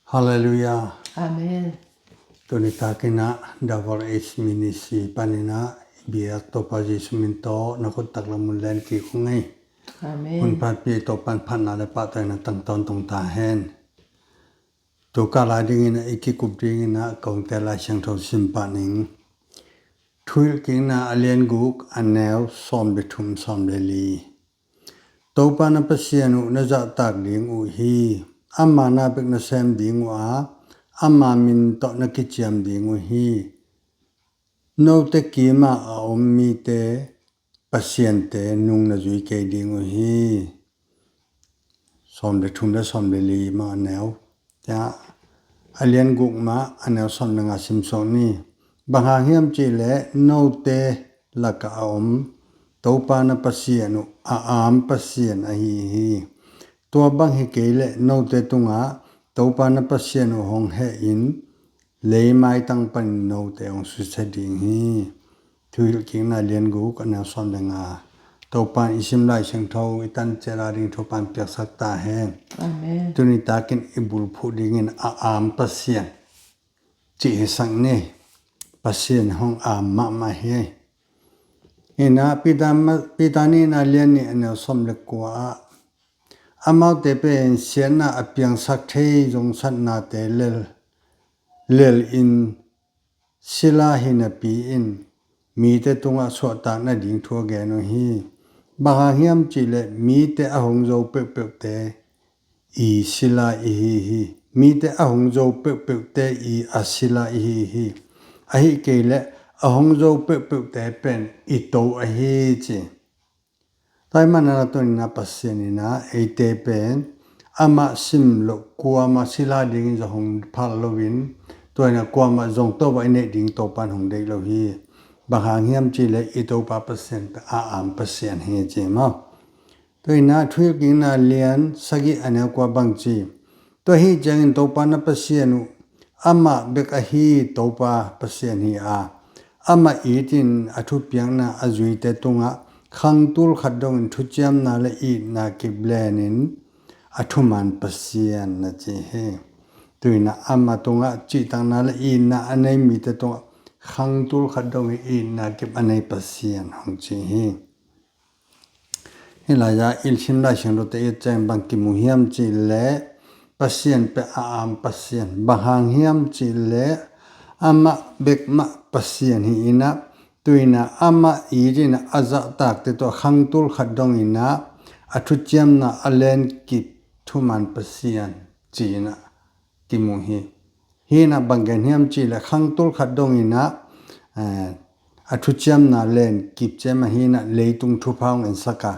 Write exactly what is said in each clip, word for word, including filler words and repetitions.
Halleluiah. Amen. Tuni takin ah Double H Ministry panin ah biak Topa Jesu min tawh na khut taklam mun len kik ung ei. Amen. Hun phatpi Topan phatna le pahtawi na tang tawntung ta hen. Tu kah lai dingin ah i kikup dingin ah kongte Lai Siangtho sim pah ning. Thuhilhkikna a lian guk a neu sawm le thum sawm le li. Topa na Pasian uh na zahtak ding uh hi. Ama na bek na sem ding uh a, ama min tawh na kiciam ding uh hi. Note kimah a om mite pasiante nung na zui kei ding uh hi. Sawm le thum le sawm le li mah a neu. Tia a lian guk mah a neu sawm le nga sim sawk ni. Bang hang hiam cihleh note lakah a om Topa na Pasian uh a am Pasian ahi hi. Tua bang hi kei leh note tungah Topa na Pasian uh hong heh in lei maitang panin note hong susia ding hi. Thuhilhkikna lian guk a neu sawm le nga. Topa in i sim Lai Siangtho i tan ciat a ding thupha piaksak ta hen. Amen. Tuni takin i bulphuh dingin a am Pasian cih hisak ni. Pasian hong am mahmah hi. Ina Peter ma-, Peter nihna lian nih a neu sawm le kua ah, amaute pen siatna a piangsak thei zongsatnate lel, lel in sila hi napi in mite tungah suahtak nading thu a gen uh hi. Bang hang hiam cihleh mite a hong zo peuhpeuhte i sila i hi hi. Mite a hong zo peuhpeuhte i a sila i hi hi. Ahi kei leh a hong zo peuhpeuhte pen i to ahi ci. Tua ahih manin ah tuni-in ah Pasian in ah eite pen amah sim loh kuamah sila dingin zong hong phal loin, tua in ah kuamah zong Topa i neih ding Topa in hong deih lo hi. Bang hang hiam cihleh i Topa Pasian pen a am Pasian hi ci maw. Tua in ah Thuhilhkikna lian sagih a neu kua bang ci. Tua ahih ciangin Topa na Pasian uh amah bek ahi Topa Pasian hi a, amah itin a thupiakna a zuite tungah khangtul khat dongin thuciamna le itna kip lenin a thuman Pasian na ci hi. Tua in ah amah tungah cihtakna le itna a nei mite tungah khangtul khat dongin itna kip a nei Pasian hong ci hi. Hih lai-ah i sim Lai Siangthote i et ciang bang kimu hiam cihleh Pasian pen a am Pasian. Bang hang hiam cihleh amah bek mah Pasian hi in ah, tua in ah amah itin ah a zahtakte tawh khangtul khat dongin ah a thuciamna a lenkip thuman Pasian ci in ah kimu hi. Hih in ah bang gen hiam cihleh khangtul khat dongin ah, eh, a thuciamna lenkip ciang mah hi in ah leitung thupha hong ensak a.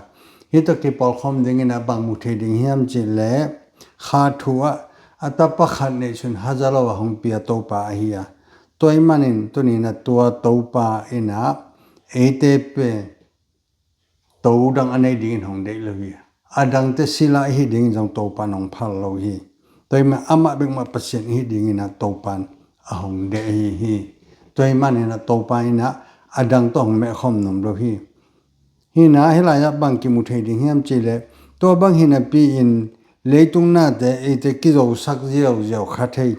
Hih tawh kipawlkhawm dingin ah bang mu thei ding hiam cihleh kha thu ah a tapa khat neihsun haza lo a hong pia Topa ahi a. Tua ahih manin tuni-in ah tua Topa in ah eite pen to dang a nei dingin hong deih lo hi. A dangte sila i hih dingin zong Topa in hong phal lo hi. Tua ahih manin amah bek mah Pasian i hih dingin ah Topa in a hong deih ahi hi. Tua ahih manin ah Topa in ah a dang tawh hong mehkhawm nuam lo hi. Hih in ah hih lai-ah bang kimu thei ding hiam cihleh tua bang hi napi-in leitung nate eite kizosak ziauziau kha thei.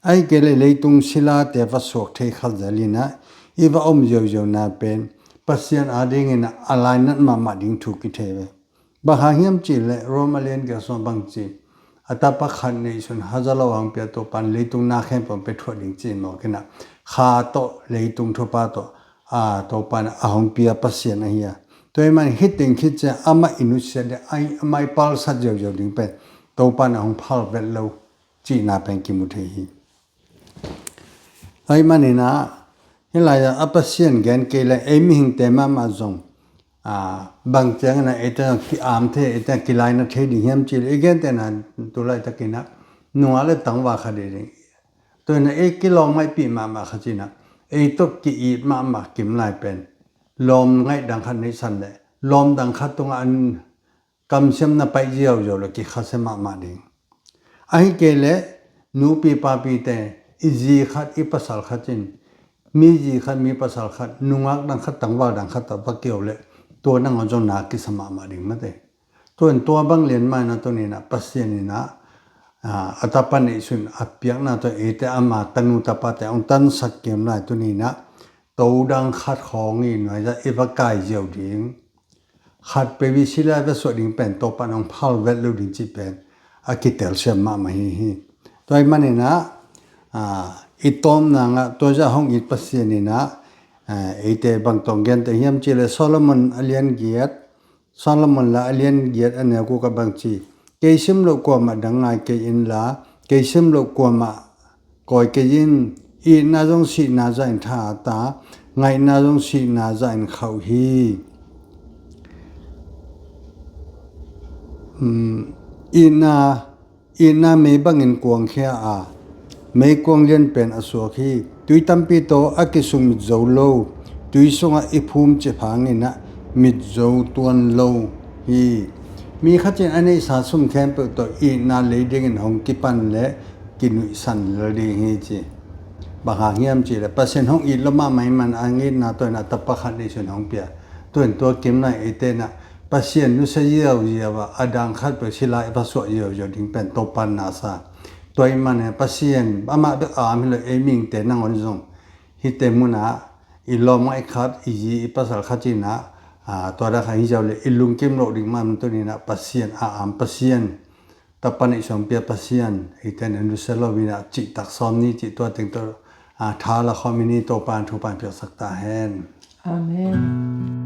Ahih kei leh leitung silate va suak thei kha zel in ah i va om ziauziauna pen Pasian adingin ah a lainat mahmah ding thu kithei ve. Bang hang hiam cihleh Rome a lian giat sung bang ci. A tapa khat neihsun haza lo a hong pia Topa in leitung na khempeuh hong pia thuah ding ci-in mawk in ah kha tawh leitung thupha tawh a Topa in a hong pia Pasian ahi a. Tua ahih manin hih teng khit ciang amah i nusiat ding, amah i palsat ziauziau ding pen Topa in a hong phal vet lo cihna pen kimu thei hi. Ahih manin ah hih lai-ah a Pasian gen kei leh ei mihingte mahmah zong, ah, bang ciangin ah eite zong ki-am thei, eite zong kilaina thei ding hiam cihleh i gentehna tu laitakin ah nungak le tangval khat hi ding. Tua in ah ei kilawm ngaihpih mahmah khat ci-in ah ei tawh ki-it mahmah kim lai pen lawm ngaih dang khat neihsan leh lawm dang khat tungah an kamsiamna paih ziauziau leh kikhasia mahmah ding. Ahih kei leh nupi papite i zi khat i pasal khat in mi zi khat mi pasal khat nungak dang khat tangval dang khat tawh va kiho leh tua nangawn zong na kisa mahmah ding mate. Tua in tua bang lian mah in ah tuni-in ah Pasian in ah a, a tapa neihsun a piakna tawh eite ama tanu tapate hong tansak kei lai tuni-in ah, to dang khat khawng i nuai zah i va kai ziau ding. Khat peuh i sila i va suah ding pen Topa'n hong phal vet lo ding cih pen a kitelsiam mahmah hi hi. Tua ahih manin ah, a, i tawpna-ah tua zah hong it Pasian in ah, a, eite bang tawh genteh hiam cih leh Solomon a lian giat, Solomon la a lian giat a neu guk ah bang ci, kei sim loh kuamah dang ngai kei inla, kei sim loh kuamah kawi kei in. Itna zong sihna zah in tha ta, ngaihna zong sihna zah in khauh hi. Um, itna, itna mei bangin kuangkhia a, meikuang lian pen a suak hi. Tui tampi tawh a kisung mit zo lo, tui sungah i phum cih hangin ah mit zo tuan lo hi. Mi khat in a neihsa sum khempeuh tawh itna lei dingin hong kipan leh kinuihsan lel ding hi ci. Bang hang hiam cih leh Pasian hong it lo mahmah ahih man a itna tawh in ah tapa khat neihsun hong pia. Tua in tua kim lai eite in ah Pasian nusia ziauziau a, a dang khat peuh sila i va suah ziauziau ding pen Topa'n na sa. Tua ahih manin Pasian amah bek a om hi lo, ei mihingte nangawn zong hihte munah i lawmngaih khat, i zi i pasal khat in ah, a, tua dak khat hi ziau leh i lungkim loh ding mah tuni-in ah Pasian a om Pasian, tapa neihsun hong pia Pasian eite in nusia lo-in ah cihtak sawm ni cih tua teng tawh, a, tha la khawm i ni. Topa'n thupha hong piaksak ta hen. Amen.